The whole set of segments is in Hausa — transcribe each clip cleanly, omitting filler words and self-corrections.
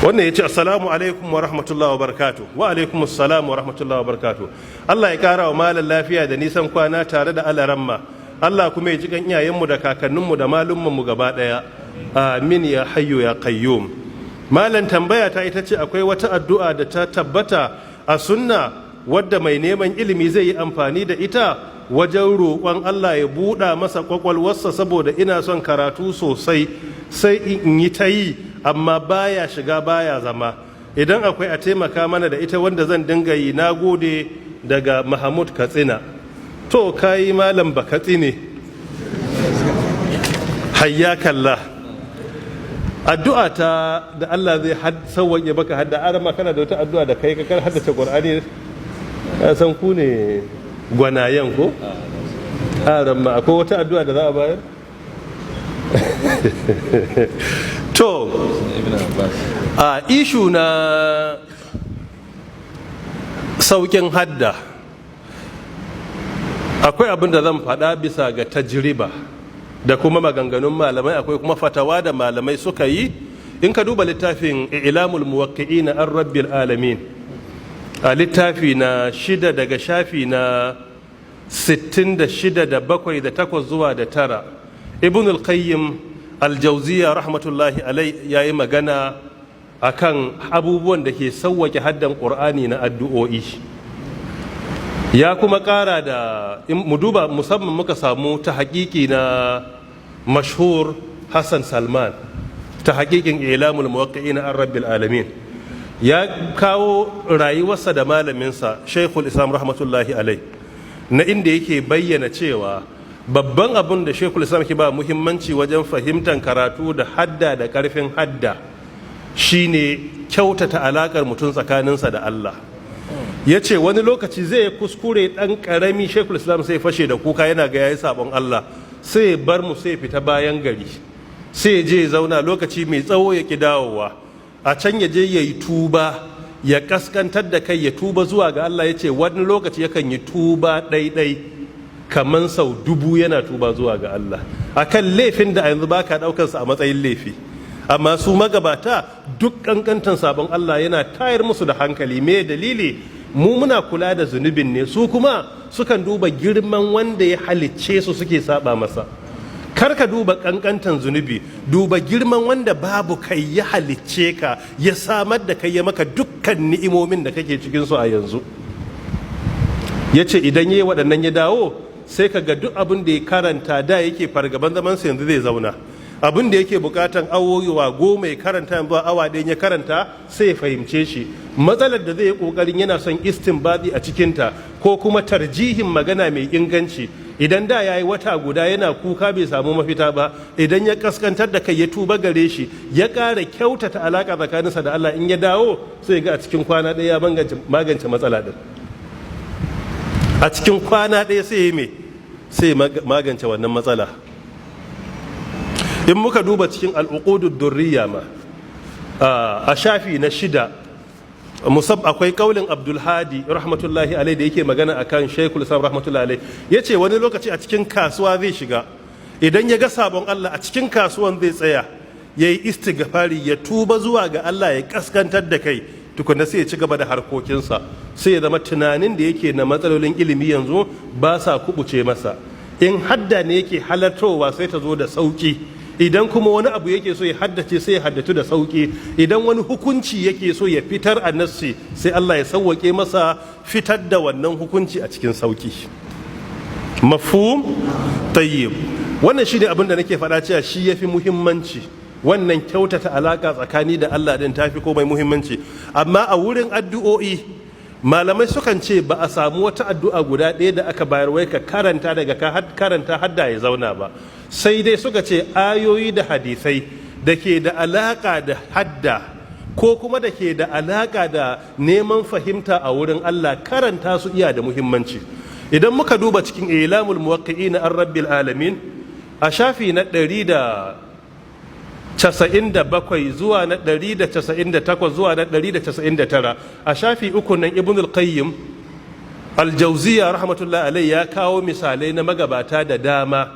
Wannan ya ce, "Assalamu alaikum wa rahmatullahi wa barakatu." Wa alaikum assalam wa rahmatullahi wa barakatu. Allah ya kara wa malam lafiya da nisan kwana tare da alaramma. Allah kuma ya ji kan iyayenmu da kakanninmu da malummanmu gaba daya. Amin ya hayyu ya qayyum. Malam, tambaya ta ita ce, akwai wata addu'a da ta tabbata a sunna wadda mai neman ilimi zai yi amfani da ita wajen roƙon Allah ya buɗa masa ƙwaƙwalwarsa? Saboda ina son karatu sosai, sai in yi ta yi amma baya shiga, baya zama. Idan akwai, a taimaka mana da ita wanda zan dinga yi. Na gode. Daga Mahmud Katsina. To, kayi malam ba Katsine, hayyakallah. Addu'a ta da Allah zai sauwaƙe baka hadda arama, kana da wata addu'a da kai ka haddace Qur'ani? Ka san ku ne gwanayen ko arama. Akwai wata addu'a da za a bayar? To, a issue na sauƙin hadda, akwai abin da zan faɗa bisa ga tajriba da kuma maganganun malamai, akwai kuma fatawa da malamai suka yi. In ka duba littafin Ilamul Muwaqqi'in an Rabbil Alamin, a littafi na 6, daga shafi na 66 da 7 da 8 zuwa da 9, Ibn al-Qayyim al-Jawziya rahmatullahi alai yayi magana akan abubuwan da ke sauwake haddan Qur'ani na addu'o'i. Ya kuma kara da mu duba, musamman muka samu ta hakiki na mashhur Hassan Salman, ta hakikin Ilamul Muwaqqi'in an Rabbil Alamin, ya kawo rayuwarsa da malaminsa Shaikhul Islam rahmatullahi alai, na inda yake bayyana cewa babban abun da Shaikhul Islam ke ba muhimmanci wajen fahimtar karatu da hadda da karfin hadda shine kyautata alakar mutum tsakaninsa da Allah. Ya ce wani lokaci zai kuskure ɗan ƙarami, Shekul Islam sai fashe da kuka, yana ga yayi sabon Allah, sai bar mu, sai fita bayan gari, sai je zauna lokaci mai tsawo, ya ki dawowa. A can ya je ya yi tuba, ya kaskantar da kai, ya tuba zuwa ga Allah. Ya ce wani lokaci yakan yi tuba ɗaiɗai kamar sau 1000, yana tuba zuwa ga Allah akan laifin da a yanzu baka ɗaukansa a matsayin laifi. Amma su magabata, duk kankantan sabon Allah yana tayar musu da hankali. Me dalili? Mu muna kula da zunubin ne, su kuma sukan duba girman wanda ya halicce su suke saba masa. Kar ka duba kankantan zunubi, duba girman wanda babu kai ya halicce ka, ya samar da kai, ya maka dukkan ni'imomin da kake cikin su a yanzu. Ya ce idan ya yi waɗannan ya dawo, sai ka ga duk abin da ya karanta da yake fargaban zamansa, yanzu zai zauna. Abin da yake bukatan awowa 10 ya karanta, yanzu awa 1 ya karanta sai ya fahimce shi. Matsalar da zai yi kokarin yana son istinbadi a cikinta ko kuma tarjihin magana mai inganci, idan da ya yi wata guda yana kuka bai samu mafita ba, idan ya kaskantar da kai, ya tuba gare shi, ya ƙara kyautata alaƙa tsakaninsa da Allah, in ya dawo sai ga a cikin kwana 1 ya magance matsala din. A cikin kwana 1 sai ya me sai magance wannan matsala. In muka duba cikin Al'uqudud Durriya ma, a shafi na 6, musab akwai kaulin Abdulhadi rahmatullahi alai da yake magana akan Shaikul Islam rahmatullahi alai. Ya ce wani lokaci a cikin kasuwa zai shiga, idan ya ga sabon Allah a cikin kasuwan, zai tsaya ya yi istighfari, ya tuba zuwa ga Allah, ya kaskantar da kai tukuna, sai ya ci gaba da harkokinsa. Sai ya zama tunanin da yake na matsalolin ilimi yanzu ba sa kubuce masa. In hadda ne yake halartowa, sai ta zo da sauki. Idan kuma wani abu yake so ya haddace, sai ya haddatu da sauki. Idan wani hukunci yake so ya fitar a nassi, sai Allah ya sauwake masa fitar da wannan hukunci a cikin sauki. Mafhum? Tayyib. Wannan shine abin da nake faɗa cewa shi yafi muhimmanci. Wannan kyautata alaka tsakani da Allah din tafi komai muhimmanci. Amma a wurin addu'o'i, malamai sukan ce ba a samu wata addu'a guda ɗaya da aka bayar wai ka karanta, daga ka karanta hadda ya zauna ba. Sai dai suka ce ayoyi da hadisai da ke da alaka da hadda ko kuma da ke da alaka da neman fahimta a wurin Allah, karanta su iya da muhimmanci. Idan muka duba cikin Ilamul Muwaqqi'in an Rabbil Alamin, a shafi na 197 zuwa na 198 zuwa na 199, a shafi 3 nan, Ibn al-Qayyim al-Jawziya rahmatullahi alai ya kawo misalai na magabata da dama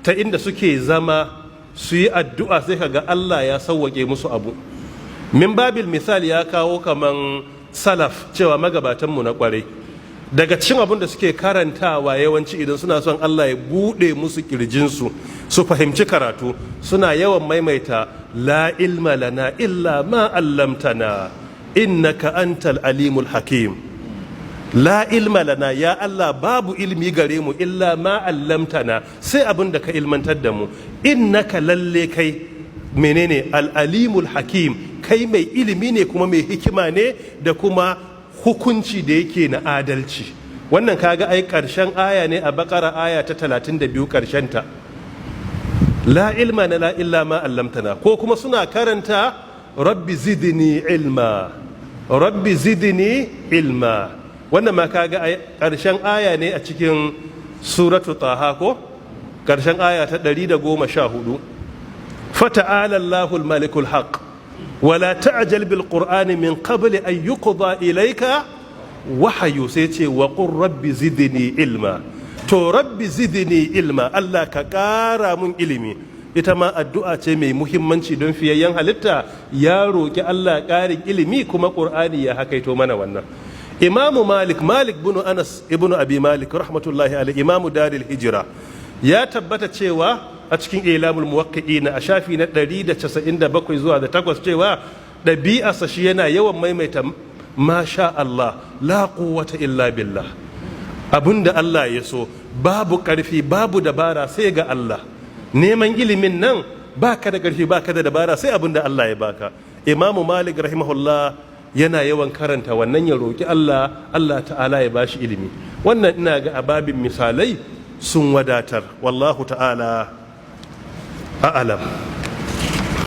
ta inda suke zama su yi addu'a, sai kaga Allah ya sauwake musu abu. Min babil misali, ya kawo kaman salaf, cewa magabatanmu na kwarai, daga cikin abin da suke karantawa yawanci idan suna son Allah ya buɗe musu kirjinsu su fahimci karatu, suna yawan maimaita "La ilma lana illa ma allamtana innaka antal alimul hakim". La ilma lana, ya Allah, babu ilmi gare mu, illa ma allamtana, sai abin da ka ilmantar da mu, innaka, lalle kai, menene? Al-alimul hakim, kai mai ilimi ne kuma mai hikima ne da kuma hukunci da yake na adalci. Wannan kaga ai karshen aya ne a Bakara, aya ta 32 karshen ta, "La ilma lana illa ma allamtana". Ko kuma suna karanta "Rabbi zidni ilma, rabbi zidni ilma". Wannan ma kaga ai karshen aya ne a cikin Suratu Taha, ko karshen aya ta 114, "Fata'ala Allahul malikul haqq wala ta'jal bil qur'ani min qabli an yuqda ilayka wahayu". Sai ce "Wa qur rabbi zidni ilma". To, "Rabbi zidni ilma", Allah ka ƙara mun ilimi, ita ma addu'a ce mai muhimmanci, don fiyayyen halitta ya roƙi Allah ƙarin ilimi, kuma Ƙur'ani ya hakaito mana wannan. Imamu Malik, Malik bin Anas ibnu Abi Malik rahmatullahi alaihi, Imamu Daril Hijira, ya tabbata cewa a cikin Ilamul Muwaqqi'ina a shafi na 197 zuwa da 8 cewa ɗabi'arsa shi yana yawan maimaita "Masha Allah la quwwata illa billah", abinda Allah ya so, babu ƙarfi, babu dabara sai ga Allah. Neman ilimin nan, baka da ƙarfi, baka da dabara, sai abinda Allah ya baka. Imamu Malik rahimahullah yana yawan karanta wannan, ya roki Allah, Allah ta'ala ya bashi ilimi. Wannan ina ga ababin misalai sun wadatar. Wallahu ta'ala a'alam.